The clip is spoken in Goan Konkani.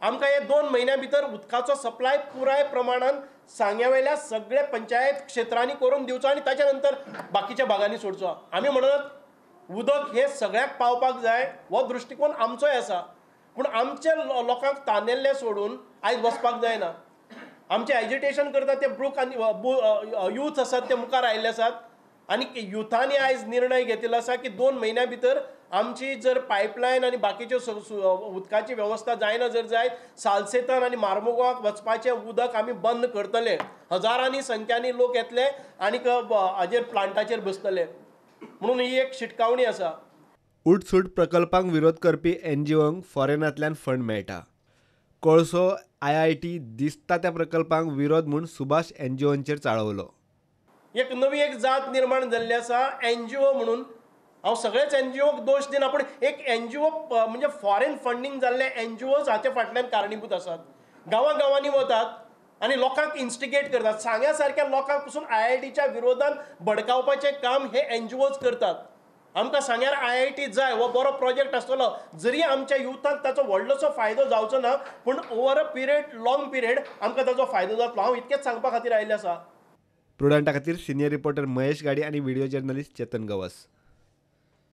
आमकां हे 2 म्हयन्या भितर उदकाचो सप्लाय पुराय प्रमाणान सांग्या वयल्या सगळे पंचायत क्षेत्रांनी करून दिवचो आनी ताच्या नंतर बाकीच्या भागांनी सोडचो. आमी म्हणत उदक हे सगळ्याक पावपाक जाय हो दृश्टिकोन आमचोय आसा, पूण आमचे लोकांक तानेल्ले सोडून आयज वचपाक जायना. आमचें एजिटेशन करता ते ब्रूक आनी यूथ आसात ते मुखार आयिल्ले आसात आनी युथांनी आयज निर्णय घेतिल्लो आसा की 2 म्हयन्या भितर आमची जर पायपलायन आनी बाकीच्यो उदकाची वेवस्था जायना जर जायत सालसेतान आनी मार्मुगांवाक वचपाचें उदक आमी बंद करतले. हजारांनी संख्यांनी लोक येतले आनी हाजेर प्लांटाचेर बसतले म्हणून ही एक शिटकावणी आसा. उठसूट प्रकल्पांक विरोध करपी एनजीओंक फॉरेनांतल्यान फंड मेळटा. कोळसो IIT दिसता त्या प्रकल्पांक विरोध म्हूण सुभाष एनजीओंचेर चाळवलो. एक नवी एक जात निर्माण जाल्ली आसा एनजीओ म्हणून. हांव सगळेच एनजीओक दोश दिना, पूण एक एनजीओ म्हणजे फॉरेन फंडींग जाल्ले एनजीओज हाचे फाटल्यान कारणीभूत आसात. गांवां गांवांनी वतात आनी लोकांक इन्स्टिगेट करतात. सांग्या सारक्या लोकांक पसून IITच्या विरोधान भडकावपाचें काम हे एनजीओज करतात. आमकां सांग्यार IIT जाय, हो बरो प्रोजेक्ट आसतलो, जरी आमच्या युथाक ताचो व्हडलोसो फायदो जावचो ना पूण over a period long period आमकां ताचो फायदो जातलो. हांव इतकेंच सांगपा खातीर आयिल्लें आसा. प्रुडंटा खातीर सिनियर रिपोर्टर महेश गाडी आनी व्हिडिओ जर्नलिस्ट चेतन गवस.